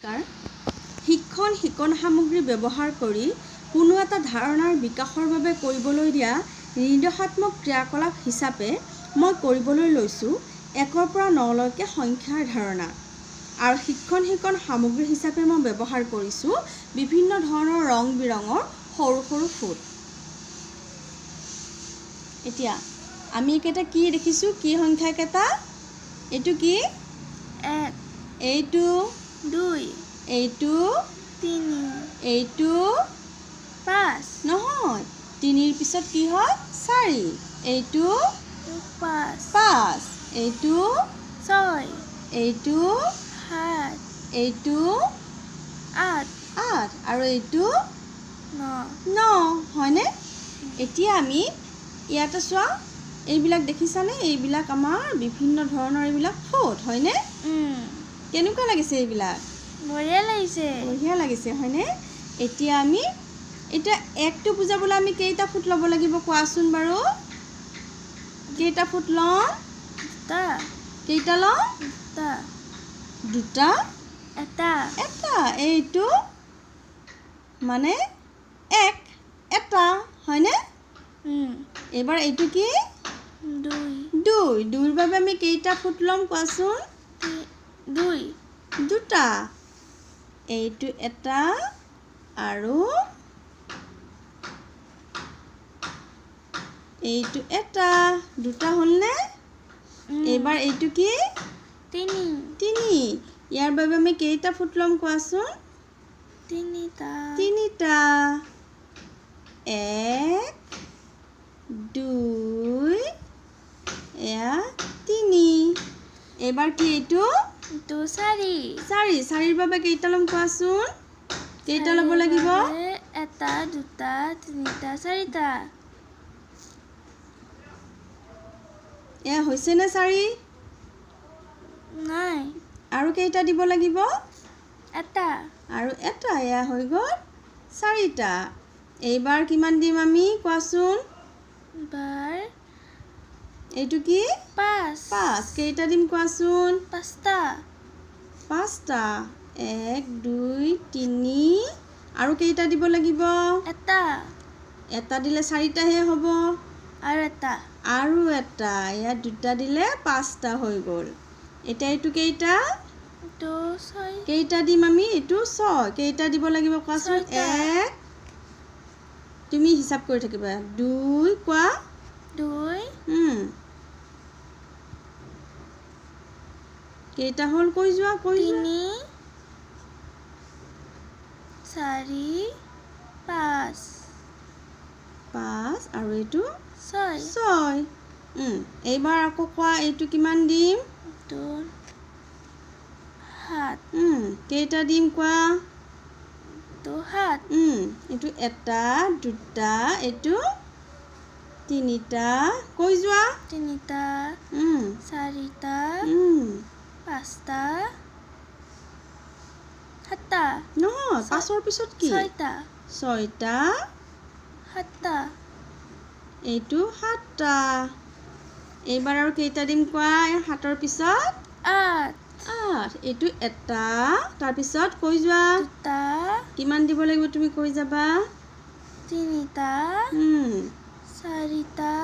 শিক্ষণ শিকন সামগ্ৰী ব্যৱহাৰ কৰি কোনো এটা ধাৰণাৰ বিকাশৰ বাবে কৰিবলৈ দিয়া নিৰ্দেশাত্মক ক্ৰিয়াকলাপ হিচাপে মই কৰিবলৈ লৈছোঁ 1ৰ পৰা 9লৈকে সংখ্যাৰ ধাৰণা আৰু শিক্ষণ শিকন সামগ্ৰী হিচাপে মই ব্যৱহাৰ কৰিছোঁ বিভিন্ন ধৰণৰ ৰং বিৰঙৰ সৰু সৰু ফুট। এতিয়া আমি এইকেইটা কি দেখিছোঁ? কি সংখ্যাকেইটা? এইটো কি? 1। এইটো? 2। এইটো? 3। এইটো? 5। নহয়, 3ৰ পিছত কি হয়? 4। এইটো? 5। 5। এইটো? 6। এইটো? 7। এইটো? 8। 8। আৰু এইটো? 9। 9, হয়নে? এতিয়া আমি ইয়াতে চোৱা, এইবিলাক দেখিছানে? এইবিলাক আমাৰ বিভিন্ন ধৰণৰ এইবিলাক ফুট, হয়নে? কেনেকুৱা লাগিছে এইবিলাক? বঢ়িয়া লাগিছে। বঢ়িয়া লাগিছে, হয়নে? এতিয়া আমি এতিয়া 1টো বুজাবলৈ আমি কেইটা ফুট ল'ব লাগিব কোৱাচোন বাৰু? কেইটা ফুট ল'ম? দুটা। কেইটা ল'ম? দুটা। দুটা? এটা। এটা। এইটো মানে 1, এটা, হয়নে? এইবাৰ এইটো কি? 2। 2। 2ৰ বাবে আমি কেইটা ফুট ল'ম কোৱাচোন? 2। দুটা। এইটো এটা আৰু এইটো এটা, দুটা হ'লনে? এইবাৰ এইটো কি? 3। 3। ইয়াৰ বাবে আমি কেইটা ফুট ল'ম কোৱাচোন? তিনিটা। তিনিটা। 1, 2, এয়া 3। এইবাৰ কি এইটো? এইটো 4। 4। 4ৰ বাবে কেইটা ল'ম কোৱাচোন? কেইটা ল'ব লাগিব? 1, 2, 3, 4টা। এয়া হৈছেনে 4? নাই। আৰু কেইটা দিব লাগিব? এটা। আৰু এটা। এয়া হৈ গ'ল 4টা। এইবাৰ কিমান দিম আমি কোৱাচোন? এইবাৰ এইটো কি? 5। 5। কেইটা দিম কোৱাচোন? 5টা। 5টা। 1, 2, 3 আৰু কেইটা দিব লাগিব? এটা। এটা দিলে 4টাহে হ'ব। আৰু এটা। আৰু এটা। ইয়াত দুটা দিলে 5টা হৈ গ'ল। এতিয়া এইটো কেইটা? এইটো 6। কেইটা দিম আমি? এইটো 6। কেইটা দিব লাগিব কোৱাচোন? 1, তুমি হিচাপ কৰি থাকিবা। 2 কোৱা। 2। কেইটা হ'ল কৈ যোৱা, কৈ যোৱা। 3, 4, 5। 5 আৰু এইটো 6। 6। এইবাৰ আকৌ কোৱা, এইটো কিমান দিম? এইটো 7। কেইটা দিম কোৱা? এইটো 7। এইটো 1, 2, এইটো 3টা, কৈ যোৱা। 3টা, 4টা, 5টা, 7টা। নহয়, 5ৰ পিছত কি? 6টা। 6টা। 7টা। এইটো 7টা। এইবাৰ আৰু কেইটা দিম কোৱা? 7ৰ পিছত? 8। 8। এইটো 1, তাৰপিছত কৈ যোৱা। 2টা। কিমান দিব লাগিব তুমি কৈ যাবা? 3টা, 4টা,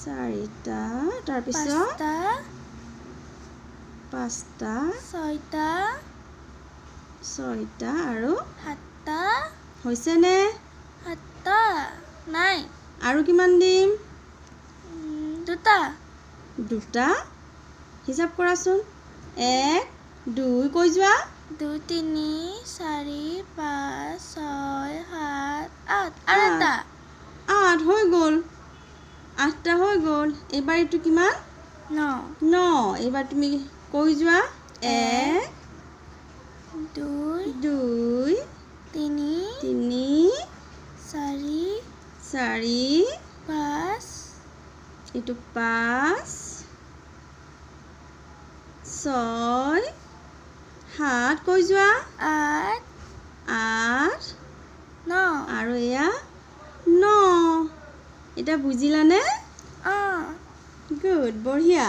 4টা, তাৰপিছত 5টা, 5টা, 6টা, 6টা আৰু 7টা। হৈছেনে? 7টা নাই। আৰু কিমান দিম? 2টা। 2টা। হিচাপ কৰাচোন। 1, 2, কৈ যোৱা। 2, 3, 4, 5, 6, 7, 8। আৰু এটা। 8 হৈ গ'ল। 8টা হৈ গ'ল। এইবাৰ এইটো কিমান? 9। 9। এইবাৰ তুমি কৈ যোৱা। 1, 2, 2, 3, 3, 4, 4, 5, এইটো 5, 6, 7, কৈ যোৱা। 8, 8, 9। আৰু এয়া 9। এতিয়া বুজিলানে? অঁ। গুড, বঢ়িয়া।